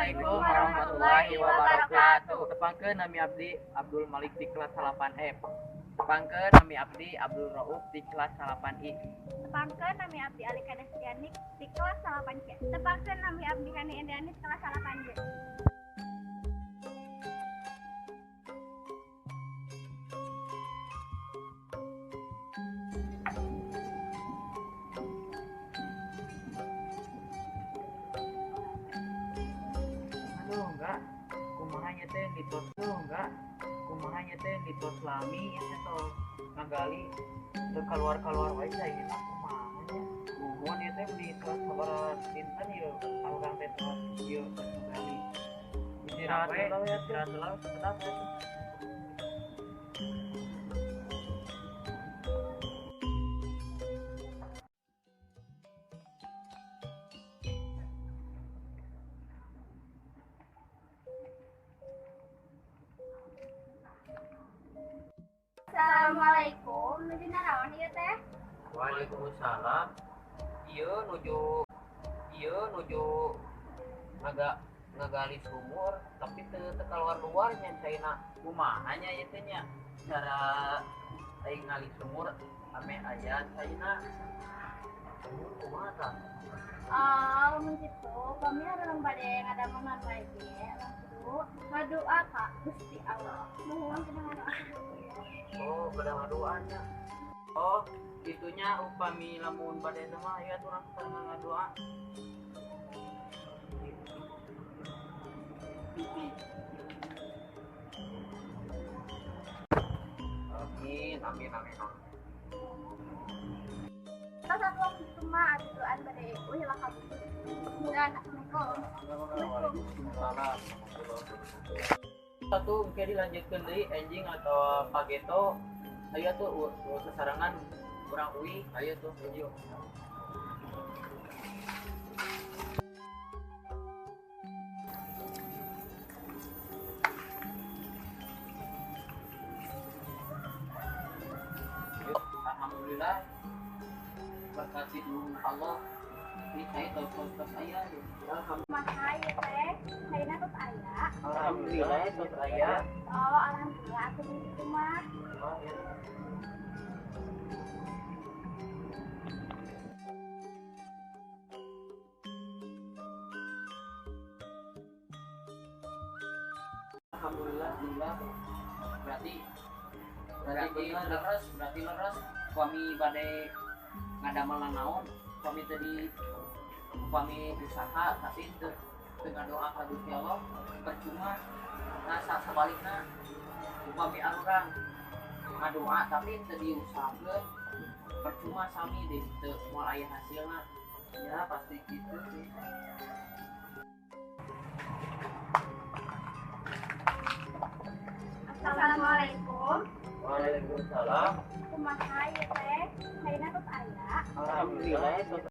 Assalamualaikum warahmatullahi wabarakatuh. Tepangkeun nami abdi Abdul Malik di kelas 8F. Tepangkeun nami abdi Abdul Rauf di kelas 8I. Tepangkeun nami abdi Alika Destiani di kelas 8C. Tepangkeun nami abdi Hani Endani di kelas 8J. Aduh, enggak. Kumaha nya teh ditos tuh enggak. Kumaha nya teh ditos lami ya teh tos ngagali teu keluar-keluar wae caina kumaha nya. Nuhun ieu teh beli tos sabaraha dinten ieu urang teh tos ieu tos ngagali. Istirahat heula we atuh. Istirahat heula sekedap we atuh. Assalamualaikum, nuju naraon ieu teh? Waalaikumsalam. Ieu nuju ngagali sumur tapi teu teu keluar-luar nya caina. Kumaha nya ieu teh nya cara aing ngali sumur ame aya caina. Kumaha tah? Oh, lamun kitu, kami urang bade ngadamel naon ge, langsung ngadoa ka Gusti Allah. Nuhun kedah ngadoa ka Gusti ya. Oh, kedah ngadoa nya. Oh, kitunya upami lamun bade mah aya urang sarengan ngadoa. Amin, amin, amin. Tos atuh lamun kitu mah abdi duaan bade uih lah ka bumi. Dan assalamualaikum. Waalaikumsalam. Satu engke dilanjutkeun deui enjing atau pageto. Ayo tuh sasarengan urang uih, ayo tuh yuk. Alhamdulillah berkat sidung Allah ini saya tos tos aya. Alhamdulillah. Kumaha ieu teh? Caina tos aya? Alhamdulillah tos aya. Oh, alhamdulillah atuh mun kitu mah. Oh, ya. Alhamdulillah, alhamdulillah. Berarti berarti leres, berarti leres upami bade ngadamel naon, upami tadi upami usaha tapi teu teu ngadoa ka Gusti Allah percuma. Nah, sabalikna upami arurang ngadoa tapi teu diusahakeun percuma sami deh teu moal aya hasilna. Ya pasti gitu sih. Assalamualaikum. Waalaikumsalam. Kumaha ieu teh? Caina tos aya? Alhamdulillah.